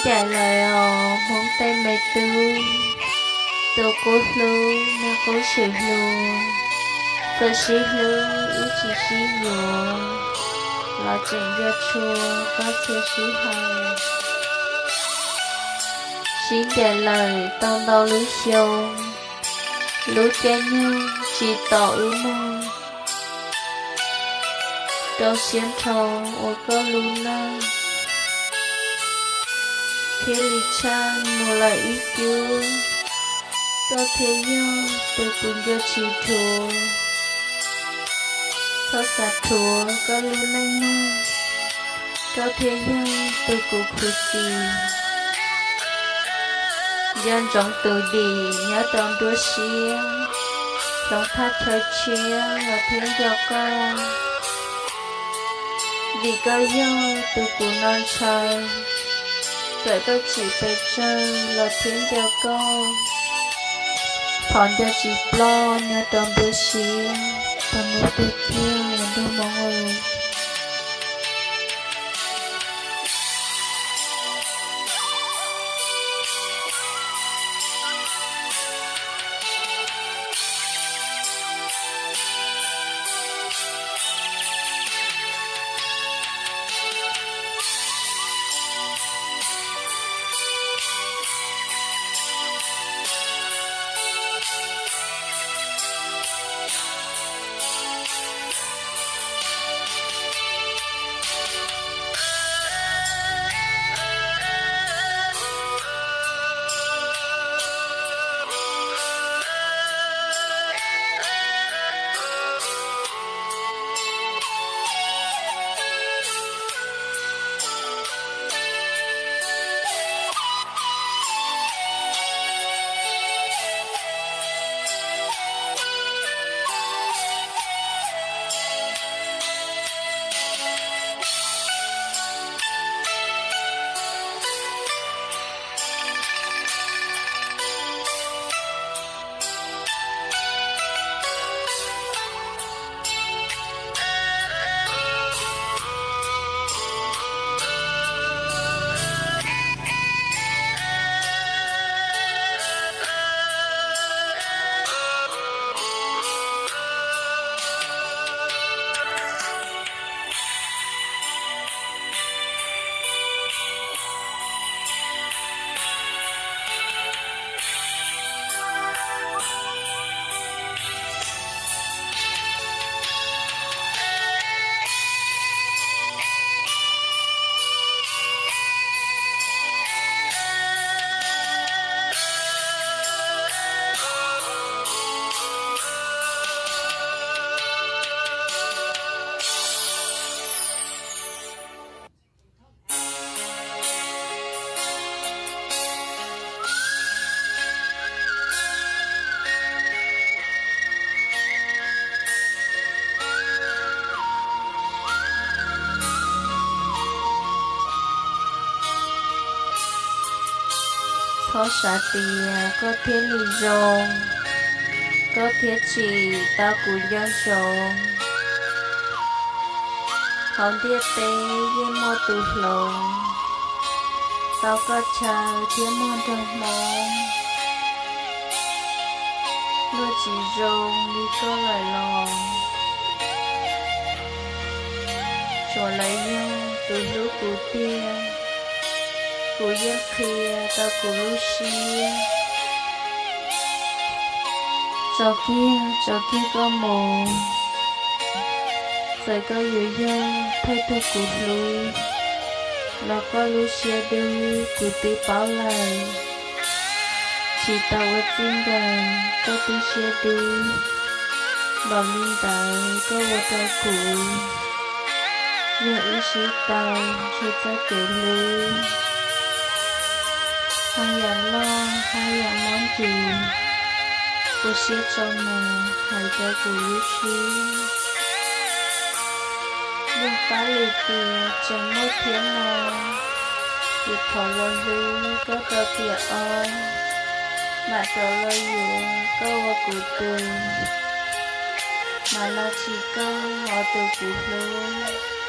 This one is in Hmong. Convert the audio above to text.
Ncaim lawm os Hmoob tej me tub, tus qub hlub niaj qub swm hlub, txawm sib hlub wb tsis sib yuav, los tseem yuav tshuav koj txhia sib hawm. Sib ncaim lawm tau ntau lub xyoo, lub caij nyoog tsis tos wb mog, rau siab nrho ua koj lub neej, thiaj li tshaj mus lawm ib cub, koj thiaj yog tus kuv nco tsis dhuav. Txhob xav dhuav koj lub neej mog, koj thiaj yog tus kuv khuv xim. Nco ntsoov tus dim nyob rau nruab siab, hloov thaj chaw tshiab los thiab nco koj, vim koj yog tus kuv no ntshaw, txawm koj tsim pes tsawg los thiab nco koj, thov nco tsis ploj nyob rau nruab siab, tau hnub twg kiag los nrog Hmoob ua. Txhob xav tias koj thiaj li zoo, koj thiaj tsim tau kuv nco ntsoov. Hauv ntiaj teb yeej muaj tus hloov, tau koj chaw thiab muaj nraug hmoob, luag tsis zoo li koj lawm los tsuas lawv yog tus hlub kuv tiag, kuv yeej qhia tau kuv lub siab. Tso kiag, tso kiag koj mus, txawm koj yuav yog thawj tug kuv hlub, los koj lub siab dub kuv twb paub lawm. Tsis tau ua txij nkawm koj twb siab dub, npaum li ntawd koj ua rau kuv, yog wb sib tau ntshe txoj kev hlub, haj yam loj haj yam mob ncuv, ua siab tso mus hais rau kuv lub siab. Yeej pab li tias tseem muaj thiab no, kuv thov los hlub koj rau tiam ob, mam rov los yuav koj ua kuv tus, mas no tsis koj hov tus kuv hlub.